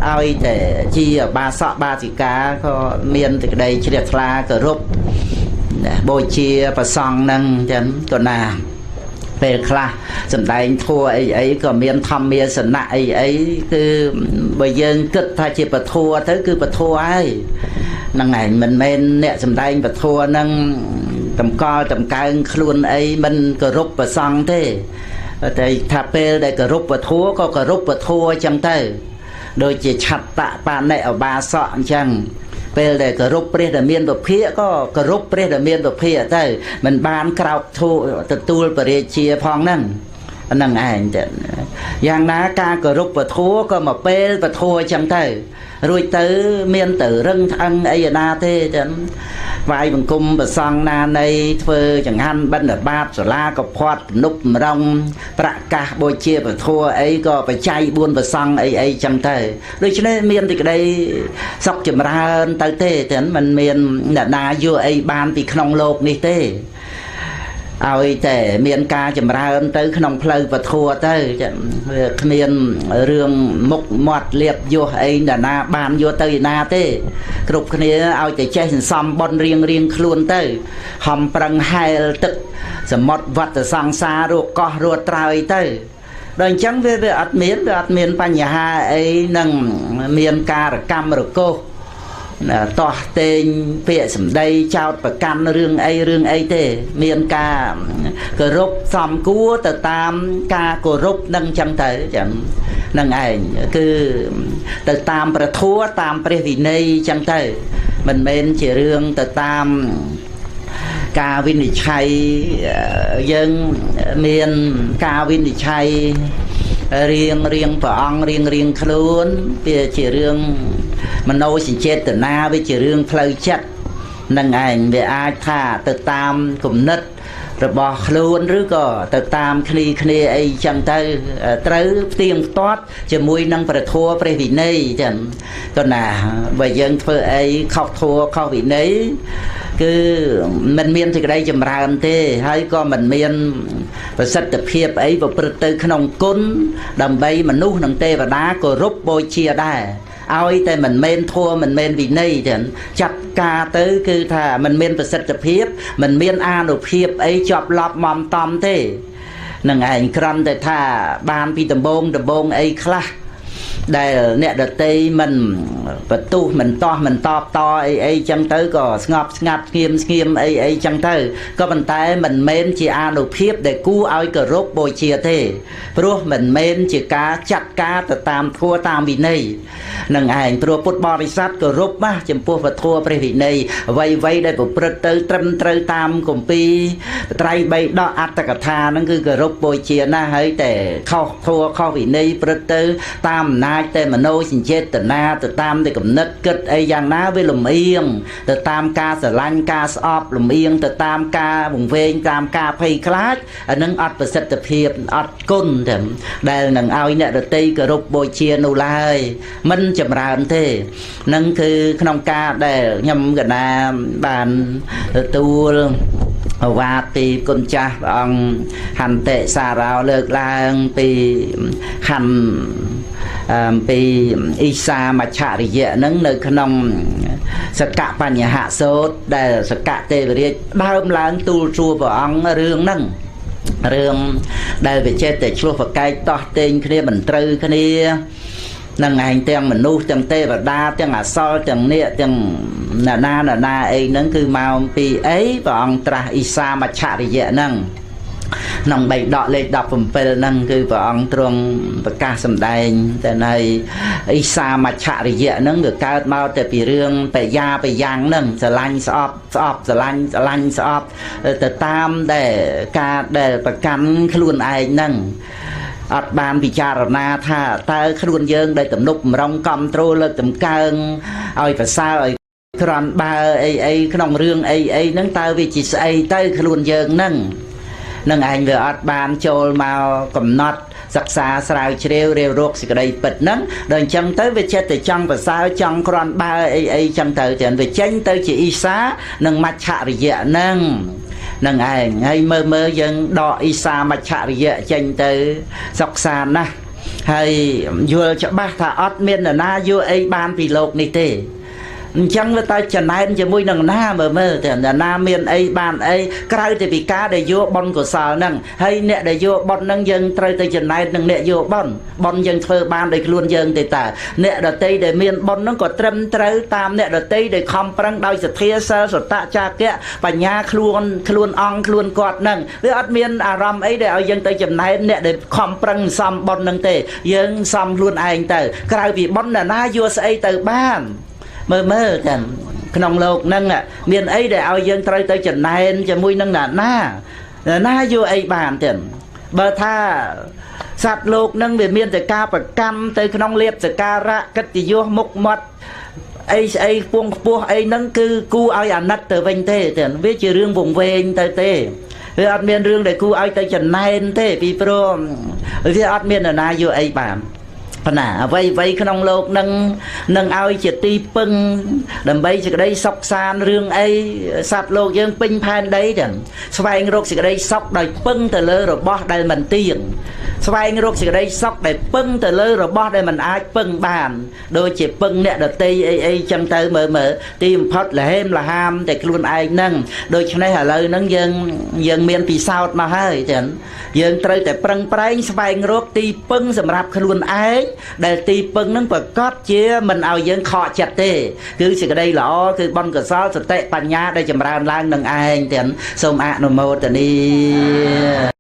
ឲ្យតែជាបាសកបាសិកាក៏មានសេចក្តីជ្រះថ្លាគោរពបូជាប្រសង់នឹងចឹងក៏ណាពេលខ្លះសំដែងធัวអីអីក៏មានធម្មាសនៈអីអីគឺបើយើងគិតថាជាពធัวទៅគឺពធัวហើយហ្នឹងឯងមិនមែនអ្នកសំដែងពធัวហ្នឹងតម្កល់តម្កើងខ្លួនអីមិនគោរពប្រសង់ទេតែថាពេលដែលគោរពពធัวក៏គោរពពធัวចឹងទៅដូចជាឆត្តបនិអបាសកអញ្ចឹងពេលដែលគោរពព្រះដែលមានពភាកក៏គោរពព្រះដែលមានពភាកទៅមិនបានក្រោកធូទទួលពរាជាផងហ្នឹងហ្នឹងឯងទៅយ៉ាងណាការគោរពពធัวក៏មកពេលពធัวចឹងទៅរួចទៅមានទៅរឹងត្អឹងអីណាទេចឹងវាយបង្គំប្រសង់ណានៃធ្វើចង្ហាន់បិណ្ឌបាតសាលាកផាត់ទំនប់រងប្រកាសបូជាពធัวអីក៏បច្ច័យ4ប្រសង់អីអីចឹងទៅដូច្នេះមានសេចក្តីសុខចម្រើនទៅទេចឹងមិនមានអ្នកណាយកអីបានពីក្នុងលោកនេះទេឲ្យតែមានការចម្រើនទៅក្នុងផ្លូវពធัวទៅវាគ្មានរឿងមុខមាត់លៀបយោះអីណាណាបានយកទៅឯណាទេគ្រប់គ្នាឲ្យតែចេះសន្សំបុណ្យរៀងរៀងខ្លួនទៅហំប្រឹងហែលទឹកសមុទ្រវត្តសង្សាររកកោះរត់ត្រើយទៅដល់អញ្ចឹងវាអត់មានវាអត់មានបញ្ហាអីនឹងមានការកម្មរកោសតោះតេងពាក្យសម្ដីចោតប្រកាន់រឿងអីរឿងអីទេមានការគោរពសំគួរទៅតាមការគោរពនឹងចឹងទៅចឹងនឹងឯងគឺទៅតាមព្រះធម៌តាមព្រះវិន័យចឹងទៅមិនមែនជារឿងទៅតាមការវិនិច្ឆ័យយើងមានការវិនិច្ឆ័យរៀងរៀងព្រះអង្គរៀងរៀងខ្លួនវាជារឿងមโนសញ្ចេតនាវាជារឿងផ្លូវចិត្តនឹងឯងវាអាចថាទៅតាមគំនិតរបស់ខ្លួនឬក៏ទៅតាមគ្នាគ្នាអីចឹងទៅត្រូវផ្ទៀងផ្ទាត់ជាមួយនឹងព្រះធម៌ព្រះវិន័យចឹងក៏ណាបើយើងធ្វើអីខុសធម៌ខុសវិន័យគឺមិនមានសេចក្តីចម្រើនទេហើយក៏មិនមានប្រសិទ្ធភាពអីប្រព្រឹត្តទៅក្នុងគុណដើម្បីមនុស្សនិងទេវតាគោរពបូជាដែរឲ្យតែមិនមែនធម៌មិនមែនវិន័យចឹងចាត់ការទៅគឺថាមិនមានប្រសិទ្ធភាពមិនមានអានុភាពអីជាប់ឡប់មតំទេនឹងឯងគ្រាន់តែថាបានពីដំបងអីខ្លះដែលអ្នកដតីមិនបន្ទុះមិនតោះមិនតបតអីអីចឹងទៅក៏ស្ងប់ស្ងាត់ស្ងៀមស្ងៀមអីអីចឹងទៅក៏ប៉ុន្តែមិនមែនជាអានុភាពដែលគួរឲ្យគោរពបូជាទេព្រោះមិនមែនជាការចាត់ការទៅតាមធម៌តាមវិន័យនឹងឯងព្រោះពុទ្ធបរិស័ទគោរពណាចំពោះពធព្រះវិន័យអ្វីៗដែលប្រព្រឹត្តទៅត្រឹមត្រូវតាមគម្ពីរត្រៃបិដកអត្ថកថាហ្នឹងគឺគោរពបូជាណាស់ហើយតែខុសធម៌ខុសវិន័យព្រឹត្តទៅតាមអំណាចតែមโนសញ្ចេតនាទៅតាមតែគំនិតគិតអីយ៉ាងណាវាលំអៀងទៅតាមការស្រឡាញ់ការស្អប់លំអៀងទៅតាមការវង្វេងតាមការភ័យខ្លាចអានឹងអត់ប្រសិទ្ធភាពអត់គុណទេដែលនឹងឲ្យអ្នកដទៃគោរពបូជានោះឡើយមិនចម្រើនទេនឹងគឺក្នុងការដែលខ្ញុំកណាបានទទួលអវាទពីគុណចាស់ព្រះអង្គហន្តិសារោលើកឡើងពីខណ្ឌពីអ៊ីសាមច្ឆរិយៈហ្នឹងនៅក្នុងសកបញ្ញសោតដែលសកទេវរាជដើមឡើងទូលសួរព្រះអង្គរឿងហ្នឹងរឿងដែលវាចេះតែឆ្លោះប្រកែកតោះតេងគ្នាមិនត្រូវគ្នានឹងឯងទាំងមនុស្សទាំងទេវតាទាំងអសរទាំងនាគទាំងណានាណានាអីហ្នឹងគឺមកពីអីព្រះអង្គត្រាស់អ៊ីសាមច្ឆរិយៈហ្នឹងក្នុងបៃដកលេខ17ហ្នឹងគឺព្រះអង្គទ្រង់ប្រកាសសម្ដែងតែនៅអ៊ីសាមច្ឆរិយៈហ្នឹងវាកើតមកតែពីរឿងបយាបយ៉ាងហ្នឹងស្រឡាញ់ស្អប់ស្អប់ស្រឡាញ់ស្រឡាញ់ស្អប់ទៅតាមដែលការដែលប្រកាន់ខ្លួនឯងហ្នឹងអត់បានពិចារណាថាតើខ្លួនយើងដែលទំនុកបំរុងកំត្រូលលើកតម្កើងឲ្យប្រសើរឲ្យគ្រាន់បើអីអីក្នុងរឿងអីអីហ្នឹងតើវាជាស្អីទៅខ្លួនយើងហ្នឹងនឹងឯងវាអត់បានចូលមកកំណត់សិក្សាស្រាវជ្រាវរាវរកសេចក្តីពិតហ្នឹងដល់អញ្ចឹងទៅវាចិត្តតែចង់ប្រសើរចង់គ្រាន់បើអីអីចឹងទៅចឹងវាចេញទៅជាអ៊ីសានិងមច្ឆរិយៈហ្នឹងនឹងឯងហើយមើលមើលយើងដកអ៊ីសាមច្ឆរិយៈចេញទៅសុខសាន្តណាស់ ហើយយល់ច្បាស់ថាអត់មាននរណាយកអីបានពីលោកនេះទេអញ្ចឹងវាតើចំណែនជាមួយនឹងណាមើលមើលតែណាមានអីបានអីក្រៅតែពីការដែលយកបុណ្យកុសលហ្នឹងហើយអ្នកដែលយកបុណ្យហ្នឹងយើងត្រូវទៅចំណែននឹងអ្នកយកបុណ្យបុណ្យយើងធ្វើបានដោយខ្លួនយើងទេតើអ្នកដតីដែលមានបុណ្យហ្នឹងក៏ត្រឹមត្រូវតាមអ្នកដតីដែលខំប្រឹងដោយសទ្ធាសិលសតៈចាគៈបញ្ញាខ្លួនខ្លួនអង្គខ្លួនគាត់ហ្នឹងវាអត់មានអារម្មណ៍អីដែលឲ្យយើងទៅចំណែនអ្នកដែលខំប្រឹងសំបុណ្យហ្នឹងទេយើងសំខ្លួនឯងទៅក្រៅពីបុណ្យណាយកស្អីទៅបានមើលមើលចឹងក្នុងលោកហ្នឹងមានអីដែលឲ្យយើងត្រូវទៅចំណែនជាមួយនឹងណាណាណាយកអីបានចឹងបើថាសត្វលោកហ្នឹងវាមានតែការប្រកម្មទៅក្នុងលៀបសការៈកិត្តិយសមុខមាត់អីស្អីខ្ពងខ្ពស់អីហ្នឹងគឺគូឲ្យអាណិតទៅវិញទេចឹងវាជារឿងវង្វេងទៅទេវាអត់មានរឿងដែលគូឲ្យទៅចំណែនទេពីព្រោះវាអត់មាននរណាយកអីបានប៉ុន្តែអ្វីអ្វីក្នុងលោកនឹងនឹងឲ្យជាទីពឹងដើម្បីសេចក្តីសុខសាន្តរឿងអីសត្វលោកយើងពេញផែនដីចឹងស្វែងរកសេចក្តីសុខដោយពឹងទៅលើរបស់ដែលមិនទៀងស្វែងរកសេចក្តីសុខដែលពឹងទៅលើរបស់ដែលមិនអាចពឹងបានដូចជាពឹងអ្នកដតីអីអីចឹងទៅមើលមើលទីបំផុតលហេមលហាមតែខ្លួនឯងហ្នឹងដូច្នេះឥឡូវហ្នឹងយើងមានពិសោធន៍មកហើយចឹងយើងត្រូវតែប្រឹងប្រែងស្វែងរកទីពឹងសម្រាប់ខ្លួនឯងដែលទីពឹងហ្នឹងប្រកាសជាមិនឲ្យយើងខកចិត្តទេគឺសេចក្តីល្អគឺបុណ្យកុសលសតិបញ្ញាដែលចម្រើនឡើងនឹងឯងទាំងសូមអនុមោទនា។